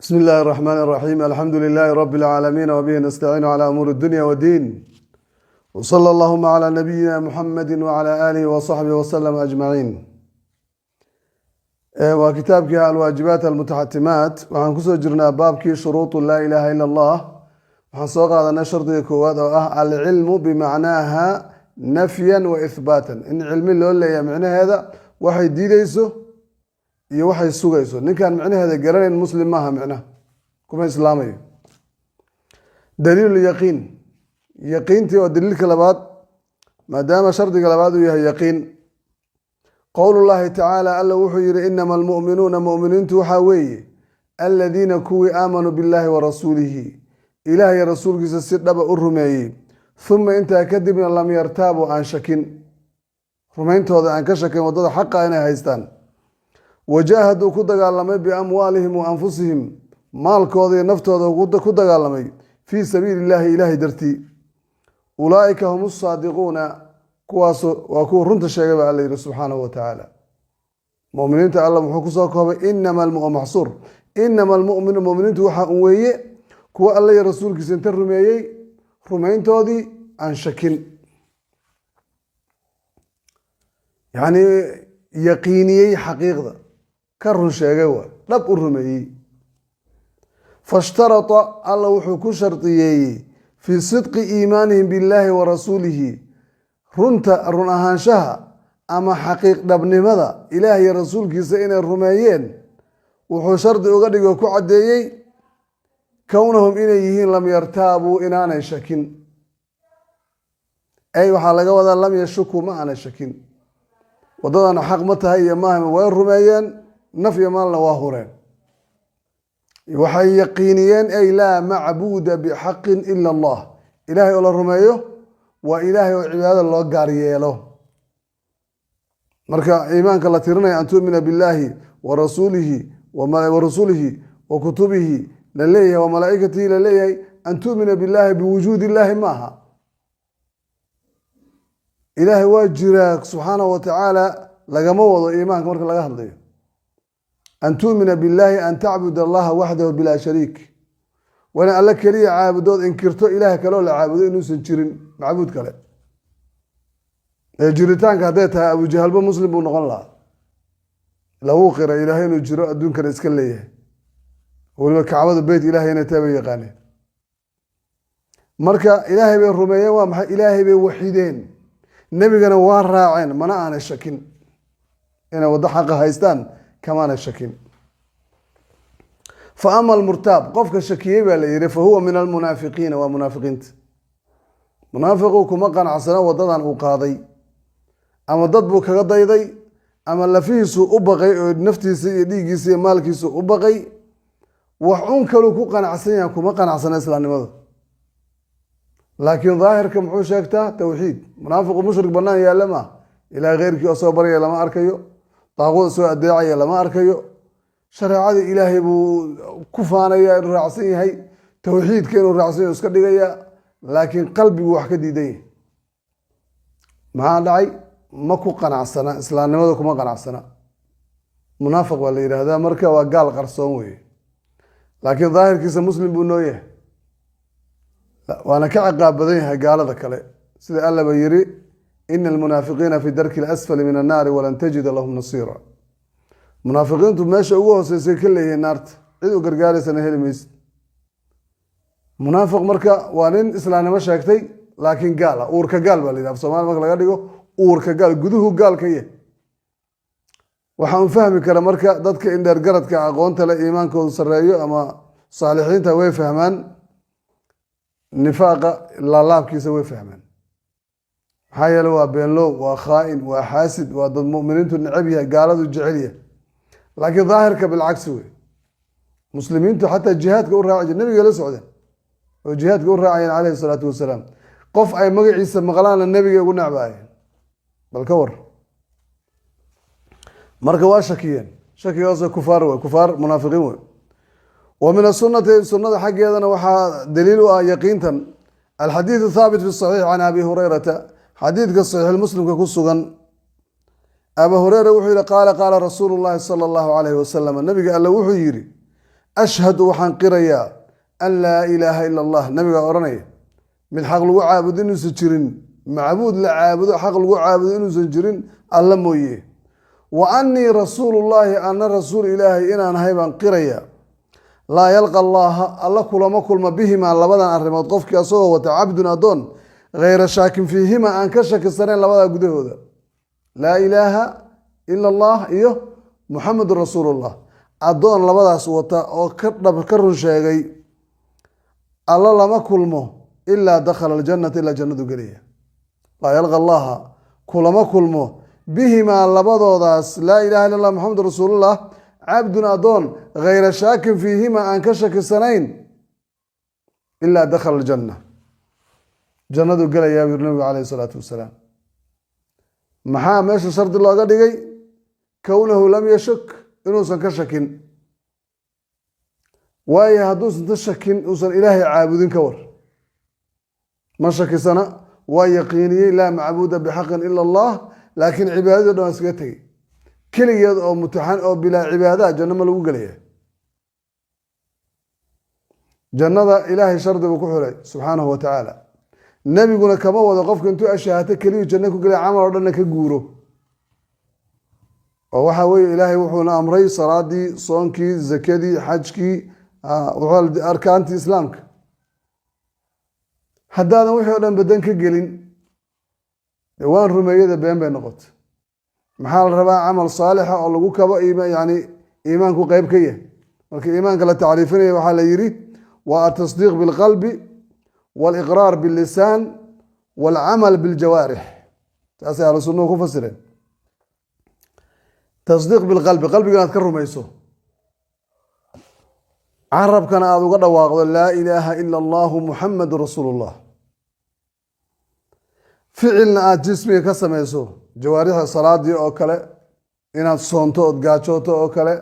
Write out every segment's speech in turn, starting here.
بسم الله الرحمن الرحيم، الحمد لله رب العالمين، وبه نستعين على أمور الدنيا والدين، وصلى اللهم على نبينا محمد وعلى آله وصحبه وسلم أجمعين. Waa kitaabkii الواجبات المتحتمات. Waxaan kusoo jirnaa baabkii شروط لا إله إلا الله. Waxaan soo qaadanay shardiga koowaad oo ah العلم بمعناها نفيا وإثباتا, in cilmi loo leeyahay micnaheeda, waxay diideyso iyo waxay sugayso. Ninkaan micnaheeda garanayn muslim maaha, micnaha kuma islaamayo. دليل اليقين, yaqiintii oo daliilka labaad, maadaama shardiga labaad uu yahay yaqiin. قول الله تعالى, alla wuxuu yihi: إنما المؤمنون, muminiintu waxaa weeye الذين, kuwii آمنوا بالله ورسوله, ilaah iyo rasuulkiisa si dhaba u rumeeyey, ثم, intaa kadibna, لم يرتابوا, aan shakin, rumayntooda aan ka shakin waddada xaqa inay haystaan, وجاهدوا, ku dagaalamay, بأموالهم وأنفسهم, maalkooda iyo naftooda ku dagaalamay, في سبيل الله, ilaahay dartii. أولئك هم الصادقون, kuwaas waa kuwa runta sheegay ba alla yihi سبحانه وتعالى. Muminiinta alla muxuu kusoo koobay? إنما maxsuur إنما المؤمنون, muminiintu waxaa un weeye kuwa alla iyo rasuulkiisa inta rumeeyey, rumayntoodii aan shakin, yacni yaqiiniyey, xaqiiqda ka run sheegay, waa dhab u rumeeyey. فاشترط, alla wuxuu ku shardiyeeyey, في صدق إيمانهم بالله ورسوله, runta run ahaanshaha ama xaqiiq dhabnimada ilaah iyo rasuulkiisa inay rumeeyeen, wuxuu shardi uga dhigo, ku caddeeyey, كونهم, inay yihiin, لم يرتابوا, inaanay shakin. Ay waxaa laga wadaa لم يشكوا, ma aanay shakin waddadana xaq ma tahay iyo maaha. Way rumeeyeen, naf iyo maalna waa hureen. Waxay yaqiiniyeen ay لا معبود بحق إلا الله. Ilaahay oo la rumeeyo waa ilaahay oo cibaadada loo gaar yeelo. Marka iimaanka la tirinaya, أن تؤمن بالله ورسوله ورسله وكتبه la leeyahay, وملائكته la leeyahay, أن تؤمن بالله بوجود الله maaha. Ilaahay waa jiraa سبحانه وتعالى lagama wado iimaanka marka laga hadlayo. أن تؤمن بالله أن تعبد الله وحده بلا شريك, waa in alle keliya caabudood, inkirto ilaah kaloo la caabudo inuusan jirin, macbuud kale. Ee jiritaanka hadday tahay, Abujahalba muslim buu noqon lahaa. Lagu qiray ilaahay inuu jiro, adduunkana iska leeyahay, weliba kacbada beyt ilahay inay tahay bay yaqaaneen. Marka ilaahay bay rumeeyeen. Waa maxay? Ilaahay bay waxideen, nebigana waa raaceen, mana aanay shakin inay waddo xaqa haystaan, kamaanay shakin. فأما المرتاب, qofka shakiyey baa la yihi, فهو من المنافقين, waa munaafiqiinta. Munaafiqu kuma qanacsano waddadan uu qaaday, ama dad buu kaga dayday, ama lafihiisu u baqay oo naftiisa iyo dhiiggiisa iyo maalkiisu u baqay. Wax un kaluu ku qanacsan yahay, kuma qanacsana islaamnimada, laakiin daahirka muxuu sheegtaa? Towxiid. Munaafiqu mushrik banaan yaalla maa. Ilaah keyrkii oo soo baryaya lama arkayo, daaquud soo adeecaya lama arkayo, shareecadii ilaahay buu ku faanaya inuu raacsan yahay, towxiidka inuu raacsan yahay iska dhigaya, laakiin qalbigu wax ka diidan yahay. Maxaa dhacay? Ma ku qanacsana islaamnimada, kuma qanacsana. Munaafiq baa la yidhaahdaa. Marka waa gaal qarsoon weye, laakiin daahirkiisa muslim buu noo yahay, waana ka ciqaab badan yahay gaalada kale, sida allaba yiri: إن المنافقين في الدرك الأسفل من النار ولن تجد لهم نصيرا. Munaafiqiintu meesha ugu hooseysay ka leeyihiin naarta, cid u gargaaraysana heli maysid. Munaafiq marka waa nin islaamnimo sheegtay laakiin gaal ah, uurka gaal baa la yidhaha. Somalia marka laga dhigo, uurka gaal, guduhu gaal ka yahay. Waxaa un fahmi kara marka dadka indheer garadka, aqoonta le, iimaankoodu sareeyo ama saalixiinta, way fahmaan nifaaqa, laalaabkiisa way fahmaan. Maxaa yeele waa beenlow, waa khaa'in, waa xaasid, waa dad muminiintu necab yahay, gaaladu jecel yahay, laakiin daahirka بالعكس wey. Muslimiintu xataa jihaadka u raaci jir, nabiga la socdeen oo jihaadka u raacayeen عليه الصلاة والسلام. Qof ay magaciisa maqlaanna nebiga ugu necbaayeen. Bal ka war. Marka waa shakiyeen, shakigaasoo kufaar wey, kufaar munaafiqiin wey. ومن السنة, sunnada xaggeedana waxaa daliil u ah yaqiintan الحديث الثابت في الصحيح عن أبي هريرة, xadiidka saxiix Muslimka ku sugan. Aba Hureyra wuxuu yihi: قال قال رسول الله صلى الله عليه وسلم, nabiga alle wuxuu yihi: Ashhadu, waxaan qirayaa, an laa ilaaha ila Allah, nabigaa odhanaya, mid xaq lagu caabudo inuusan jirin, macbuud la caabudo, xaq lagu caabudo inuusan jirin alla mooye, wa annii rasuulullaahi, anna rasuul Ilaahay inaan ahay baan qirayaa. Laa yalqa allaaha, alla kulama kulma, bihimaa, labadan arrimood, qofkii asagoo wata, cabdun, addoon, hayra shaakin fiihima, aan ka shakisanayn labadaa gudahooda, laa ilaaha ila Allah iyo Muxamedun rasuulullah. Addoon labadaas wata oo ka dhab ka run sheegay, alla lama kulmo, ilaa dakhala aljannata, ilaa jannadu gelaya. Laa yalqa allaha, kulama kulmo, bihimaa, labadoodaas, laa ilaha illa allah, Muxamedun rasuulullah, cabdun, addoon, hayra shaakin fiihima, aan ka shakisanayn, ilaa dakhala aljanna, jannadu gelayaa, buu yiri nabigu calayhi salaatu wasalaam. Maxaa meesha shardi looga dhigay? Kownahu lam yashuk, inuusan ka shakin. Waayo, hadduusan ka shakin, uusan Ilaahay caabudin, ka war? Ma shakisana, waa yaqiiniyey laa macbuuda bixaqin ila Allah, laakiin cibaadadii dhan waa iskaga tegey. Keligeed oo mutaxan oo bilaa cibaadaha janno ma lagu gelaya? Jannada Ilaahay shardi buu ku xiray subxaanahu wa tacaala. Nebiguna kama wado qofka intuu ashahaato keliyu janno ku gelaya, camal oo dhanna ka guuro. Oo waxa weeye, Ilaahay wuxuuna amray salaadii, soonkii, zakadii, xajkii, arkaantii Islaamka. Haddaadan wixii o dhan badan ka gelin, waan rumeeyada been bay noqotay. Maxaa la rabaa? Camal saalixa oo lagu kabo, yani iimaanku qeyb ka yahay. Marka iimaanka la tacriifinaya, waxaa la yidhi waa altasdiiq bilqalbi waliqraar billisaan walcamal biljawaarix. Saasay ahlu sunnuhu ku fasireen. Tasdiiq bilqalbi, qalbiga inaad ka rumayso, carabkana aada uga dhawaaqdo laa ilaaha ila allahu, Muxamedun rasuulu llah, ficilna aada jismiga ka samayso, jawaarixda, salaadii oo kale, inaad soonto ood gaajooto oo kale,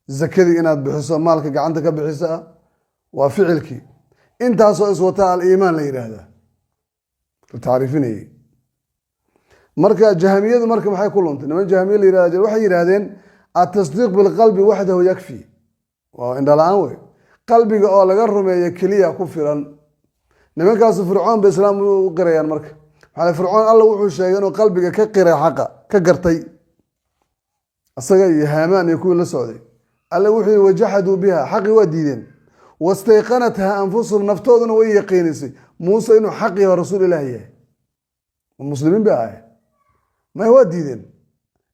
zakadii inaad bixiso, maalka gacanta ka bixiso ah, waa ficilkii. Intaasoo iswata aliimaan la yidhaahdaa la tacriifinayay. Marka jahmiyadu marka maxay ku luntay? Niman jahmiye la yiraahda waxay yidhaahdeen atasdiiq bilqalbi waxdahu yakfi. Waa indhala-aan wey. Qalbiga oo laga rumeeyo keliya ku filan. Nimankaasu Fircoon ba Islaam u qirayaan. Marka maxaa Fircoon Alla wuxuu sheegay inuu qalbiga ka qiray, xaqa ka gartay, isaga iyo Haamaan iyo kuwii la socday. Alle wuxuu yihi: wajaxaduu biha, xaqii waa diideen, wastayqanatha anfusuhum, naftooduna way yaqiinisay Muuse inuu xaq yaho, rasuul Ilaah yahay. Muslimiin bay ahayen, may waa diideen,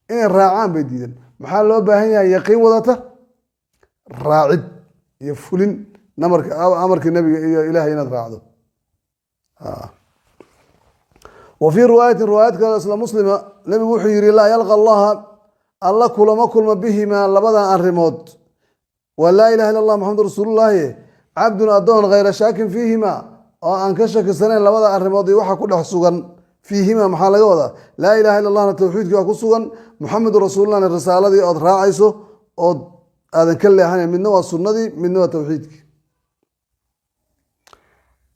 inay raacaan bay diideen. Maxaa loo baahan yahay? Yaqiin wadata raacid iyo fulin namarka, amarkii nabiga iyo Ilahay inaad raacdo. Wa fii riwaayatin, riwaayad kale isla Muslima, nabigu wuxuu yihi: laa yalqa allaha, alla kulama kulma, bihimaa, labadan arrimood, waa laa ilaha illa allah, Maxamadu rasuulullaahi, cabdun, addoon, khayra shaakin fiihima, oo aan ka shakisanayn labada arrimood iyo waxa ku dhex sugan. Fiihima maxaa laga wadaa? Laa ilaha illa allahna tawxiidkii waa ku sugan, Muxamedu rasuulullahna risaaladii ood raacayso ood aadan ka leexanayn. Midna waa sunnadii, midna waa tawxiidkii.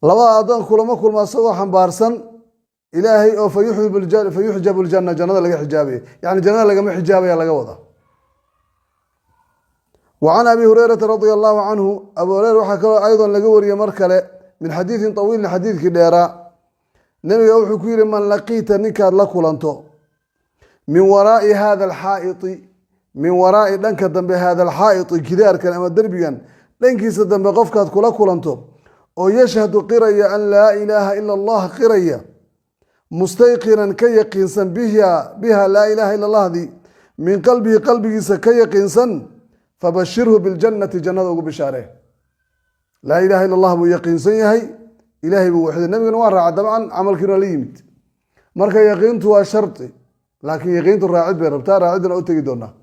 Labada addoon kulama kulma isagoo xambaarsan Ilaahay oo fayuxjabu ljana, jannada laga xijaabaya, yani jannada lagama xijaabaya laga wadaa. Wa can Abi Hurayrata radia allahu canhu, Abu Hureyra waxaa kaloo ayadon laga wariyey mar kale, min xadiidin tawiilin, xadiidkii dheeraa, nabiga wuxuu ku yihi: man laqiita, ninkaad la kulanto, min waraai hada alxaa'iti, min waraai, dhanka dambe, hada alxaa'iti, gidaarkan ama derbigan dhankiisa dambe, qofkaad kula kulanto oo yashhadu, qiraya, an laa ilaaha ila allah, qiraya, mustayqinan, ka yaqiinsan, biha, laa ilaha ila allahdi, min qalbihi, qalbigiisa ka yaqiinsan, fabashirhu biljannati, jannada ugu bishaaree. Laa ilaha illa allah buu yaqiinsan yahay, Ilahay buu waxday, nabigana waa raaca, dabcan camalkiina waa la yimid. Marka yaqiintu waa shardi, laakiin yaqiintu raacid bay rabtaa, raaciddana u tegi doonaa.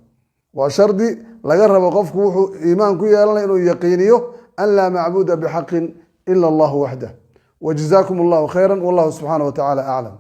Waa shardi laga rabo qofku wuxuu iimaan ku yeelanaya inuu yaqiiniyo an laa macbuuda bixaqin ila allahu waxdah. Wajazaakum allahu khayra, wallahu subxaanah wa tacaala aclam.